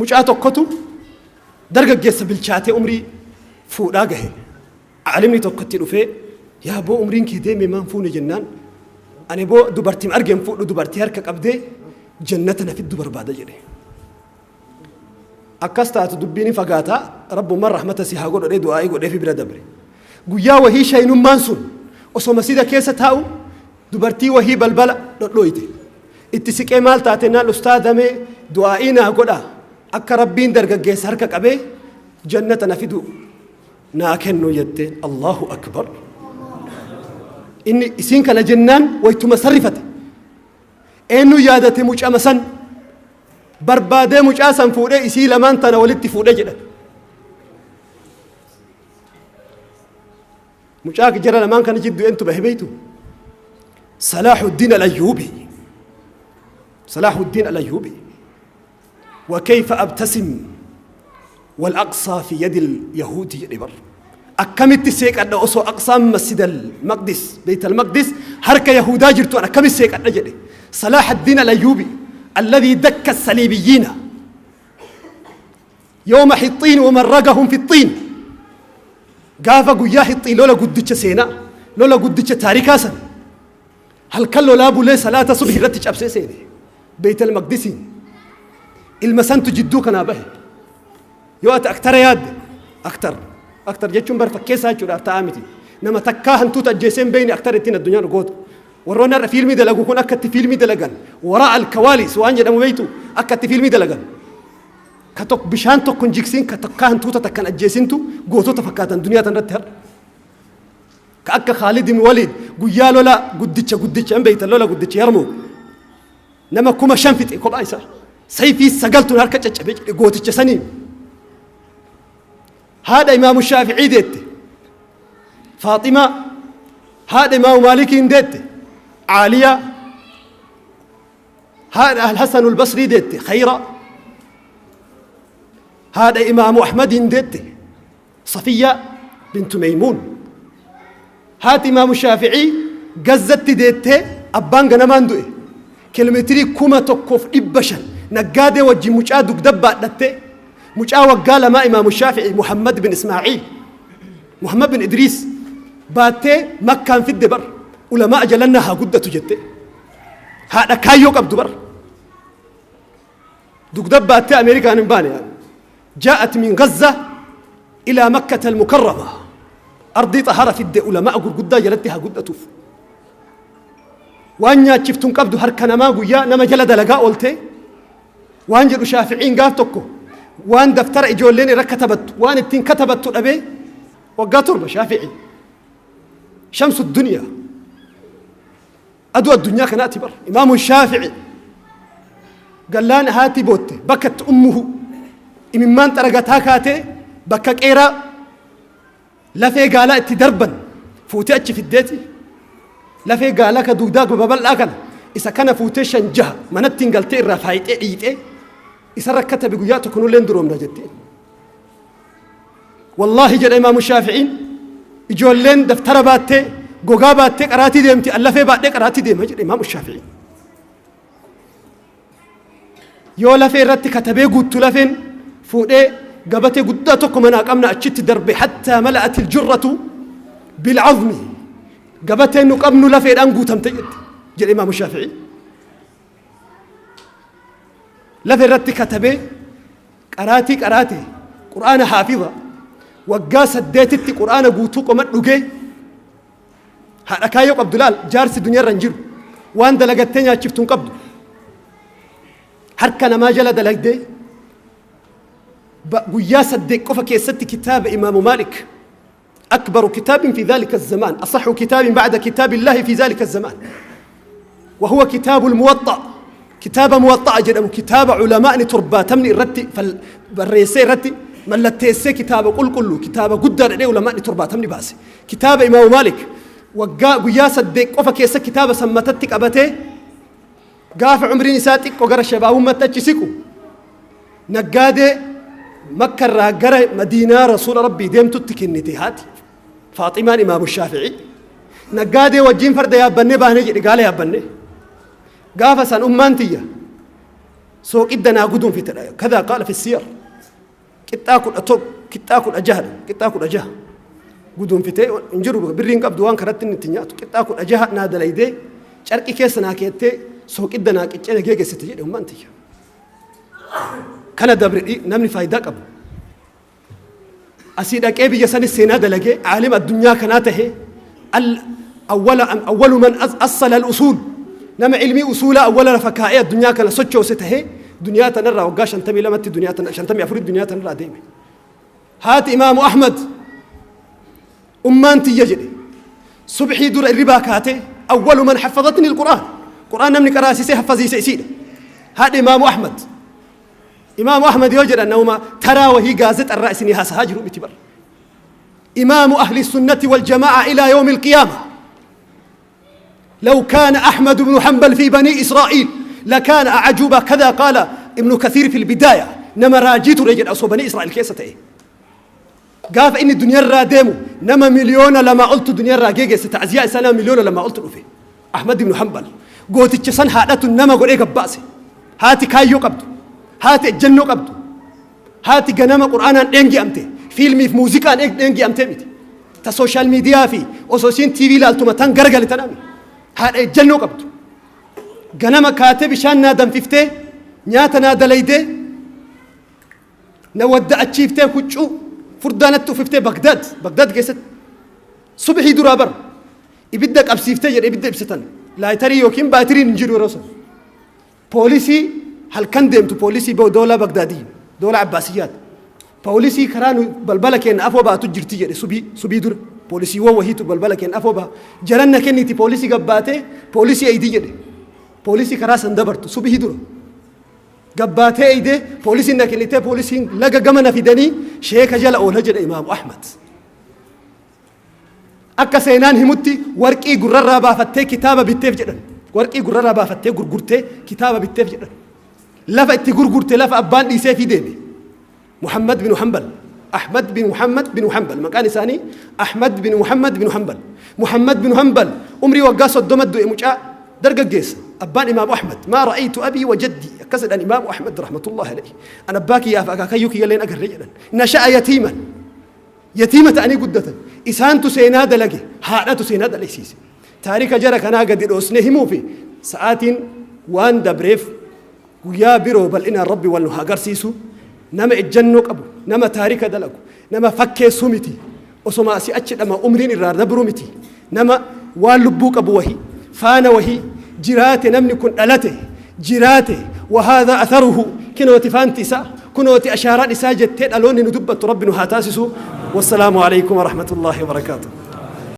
Mucaa tokkotu dargaggeessa bilchaatee umrii fuudhaa gahe. Aalimni tokkotti dhufee, yaa boo umriin kee deeme maan fuune jennaan, ani boo dubartiin argeen fuudhu, dubartii harka qabdee jannata na fiddu barbaada jedhe. Akkas taatu dubbiin hin fagaataa, rabbummaan rahmata si haa godhu du'aa'ii godheefi bira dabre. Guyyaa wahii shaynummaan sun osoo masjida keessa taa'u dubartii wahii balbala dhodhooyte. Itti siqee maal taate naan, ustaadamee du'aa'ii naa godha akka rabbiin dargaggeessa harka qabee jannata na fidu naa kennu jetteen. Allahu akbar. Inni isiin kana jennaan waytuma sarrifate. Eenyu yaadate? Mucama san barbaadee mucaa san fuudhee isii lamaan tana walitti fuudhee jedhan. Mucaa jara lamaan kana jidduu eentu bahe beeytu? Salaahuddin Al-Ayyuubi. Salaahuddin Al-Ayyuubi. وكيف أبتسم والأقصى في يد اليهود jedhe bar. Akkamitti seeqadha osoo Aqsaan Masjid al-Maqdis, Beyt al-Maqdis harka Yahudaa jirtu, an akkamitti seeqadha jedhe. Salaah ad-Din al-Ayyubi الذي دك الصليبيين يوم حطين ومرقهم في الطين. Gaafa guyyaa Hixxiin, lola guddicha seenaa, lola guddicha taarikaa san, halkan lolaa bulee salaata subhi irratti cabsee seene Beyt al-Maqdisiin. Ilma santu jidduu kanaa bahe. Yoo ati aktara yaadde, aktar aktar jechuun bar fakkeessaa jechuudhaaf ta'aa miti. Nama takkaa hantuuta ajjeesee hin beekne aktar ittiin addunyaan gootu. Warroonni har'a fiilmii dalagu kun akka itti fiilmii dalagan, waraa alkawaalis waan jedhamu beektu, akka itti fiilmii dalagan. Ka tokko bishaan tokko hin jigsiin, ka takkaa hantuuta takkan ajjeesintu gootota fakkaatan duniyaa tanarratti har'a. Ka akka Khaalid ibn Waliid guyyaa lola guddicha guddicha hin beektan, lola guddicha Yarmuuk, nama 5000 fixe kophaa isaa. Sayfii sagaltuun harka caccabee jedhe gooticha saniin. Haadha Imaamu Shaafi'ii deette Faaximaa, haadha Imaamu Maalikiin deette Caaliyaa, haadha Alhasan Albasrii deette Khayra, haadha Imaamu Ahmadiin deette Safiyyaa bintu Meymuun. Haati Imaamu Shaafi'ii Gazzatti deettee, abbaan ganamaan du'e. Kiiloomeetirii 1500 naggaadee wajjin mucaa dugda baadhattee, mucaa waggaa 2 Imaamu Shaafi'ii Muhammad bin Ismaa'iil, Muhammad bin Idriis baattee Makkaan fidde bar. Ulamaa jalannaa haa guddatu jette. Haadha kaayyoo qabdu bar. Dugda baattee Ameerikaan hin baane. جاءت من غزة إلى مكة المكرمة، أرضي طهارة fidde ulamaa gurguddaa jalatti haa guddatuuf. Waan nyaachiftuun qabdu, harka namaa guyyaa nama jala dalagaa oolte. Waan jedhu Shaaficiin gaaf tokko waan daftara ijoolleen irra katabattu, waan ittiin katabattu dhabee waggaa 7. Shaaficii shamsu duniyaa, aduu addunyaa kanaati bar Imaamu Shaafici. Gallaan haati bootte, bakka itti ummuhu imimmaan xaragataa kaatee, bakka qeeraa lafee gaalaa itti darban fuutee achi fiddeeti, lafee gaalaa ka duudaa babal'aa kana, isa kana fuutee shan jaha manatti hin galtee irraa faayixee dhiixee isa rakkatabe. Guyyaa tokko nulleen duroomna jettee. Wallaahi jedha Imaamu Shaaficiin, ijoolleen daftara baattee, gogaa baattee qaraatii deemti, an lafee baadhee qaraatii deema jedhe Imaamu Shaaficiin. Yoo lafee irratti katabee guuttu, lafeen fuudhee gabatee guddaa tokko manaa qabna achitti darbe, حتى ملأت الجرة بالعظم, gabateen nu qabnu lafeedhaan guutamte jette jedhe Imaamu Shaaficii. Lafee irratti katabee qaraatii qaraate. Qur'aana haafiza, waggaa 8tti qur'aana guutuu qoma dhugee. Haadha kaayyoo qabdu laal. Jaarsi duniyaa irra hin jiru, waan dalagattee nyaachiftu hin qabdu, harka namaa jala dalagdee guyyaa 8 qofa keessatti kitaaba Imaamu Maalik, أكبر كتاب في ذلك الزمان، أصح كتاب بعد كتاب الله في ذلك الزمان، وهو كتاب الموطأ، كتاب موطأ jedhamu, kitaaba culamaa'ni 70 irratti barreessee irratti mallatteessee, kitaaba qulqulluu, kitaaba guddaa dhadhee ulamaa'ni 70 baase, kitaaba Imaamu Maalik, waggaa guyyaa 8 qofa keessa kitaaba san matatti qabatee, gaafa umriin isaa xiqqoo gara shabaabummaatti achi siqu, naggaadee Makka irraa gara Madiinaa Rasuula Rabbii deemtutti kennite haati Faaximaan Imaamu Shaafi'ii. Naggaadee wajjin farda yaabbannee baanee jedhe, gaala yaabbannee. Gaafa san ummaan tiyya Sooqidda naa guduunfite dha. Kadaa qaala fi siyar. Qixxaa 11, qixxaa 16 dha. Qixxaa 16 guduunfitee hin jiru, birriin qabdu waan kanatti inni ittiin nyaatu. Qixxaa 16 naa dalaydee, carqii keessa naa keettee, sooqidda naa qiccee na geegessite jedhe ummaan tiyya. Kana dabre namni faayidaa qabu. Asii dhaqee biyya sanis seenaa dalagee aalim addunyaa kanaa tahe, awwala awwalu man assala al-usuul, nama ilmii usuulaa awwala lafa kaa'ee addunyaa kana sochoose tahee duniyaa tanarraa waggaa 52tti, duniyaa tana 54tti duniyaa tanarraa deeme. Haati Imaamu Ahmad, ummaan tiyya jedhe, subxii dura irribaa kaatee awwalu man haffadatni al-Qur'aan, Qur'aan namni qaraasisee haffaziise isiidha. Haadha Imaamu Ahmad. Imaamu Ahmad yoo jedhan nama taraa wahii gaazexarraa isinii haasahaa jiru miti bara. إمام أهل السنة والجماعة إلى يوم القيامة. لو كان أحمد بن حنبل في بني إسرائيل لكان أعجوبة، كذا قال ابن كثير في البداية. Nama raajii ture jedha osoo banii Israa'el keessa ta'e. Gaafa inni duniyaarraa deemu nama 2 miliyoona oltu duniyaarraa geegesse. Ta'ziyaa isaa nama 2 miliyoona oltu dhufe. Ahmad ibn Hanbal gooticha san haadhatu nama godhee gabbaase. Haati kaayyoo qabdu, haati ejjennoo qabdu, haati ganama Qur'aanaan dheengi'amte, fiilmiif muuziqaan dheengi'amtee miti. Ta social media fi osoo isiin TV ilaaltuma tan garagale tanami. Haadha ejjennoo qabdu. Ganama kaatee bishaan naa danfiftee, nyaata naa dalaydee, na wadda'achiiftee, huccuu furdaa natti uffiftee, Bagdaad keessatti subxii duraa bara ibidda qabsiiftee jedhe. Ibidda ibsatan, lighter yookiin baatiriin hin jiru yeroo san. Poolisii halkan deemtu, poolisii doolaa Bagdaadii, doolaa Abbaasiyyaati. Poolisii karaa nu balbala keenya afoo baatu jirti jedhe. Subii dura poolisiiwwan wahiitu balbala keenya afoo baa jaranna kenniti. Poolisii gabbaatee poolisii eeydi jedhe. Poolisii karaa san dabartu subii dura gabbaatee eeydee, poolisiin na kennitee, poolisiin laga gama na fidanii sheeka jala oola jedhe Imaamu Ahmad. Akka seenaan himutti warqii gurrarraa baafattee kitaaba bitteef jedhan. Warqii gurrarraa baafattee gurgurtee kitaaba bitteef jedhan. Lafa itti gurgurte, lafa abbaan dhiisee fi deeme. Muhammad bin Hanbal, Ahmad bin Muhammad bin Hanbal, maqaan isaanii Ahmad bin Muhammad bin Hanbal. Muhammad bin Hanbal umrii waggaa 30 du'e, mucaa dargaggeessa. Abbaan Imaamu Ahmad, "ما رأيت أبي وجدي" akkas jedhan Imaamu Ahmad رحمة الله عليه. "An abbaa kiyyaaf akaakayyuu kiyyalleen agarre" jedhan. نشأ يتيما, yatiima ta'anii guddatan. Isaantu seenaa dalage, haadhatu seenaa dalagsiise. Taarika jara kanaa gadi dhoosne himuu fi sa'aatiin waan dabreef guyyaa biroo bal'inaan Rabbi wal nu haa agarsiisu. Nama ejjannoo qabu, nama taarika dalagu, nama fakkeessuu miti, osoma asii achi dhama umriin irraa dabruu miti, nama waan lubbuu qabu wahi faana wahii jiraate. Namni kun dhalate, jiraate, وهذا أثره, kinooti faanti isaa, kunooti ashaaraan isaa jettee dhaloonni nu dubbattu Rabbi nu haa taasisu. والسلام عليكم ورحمة الله وبركاته.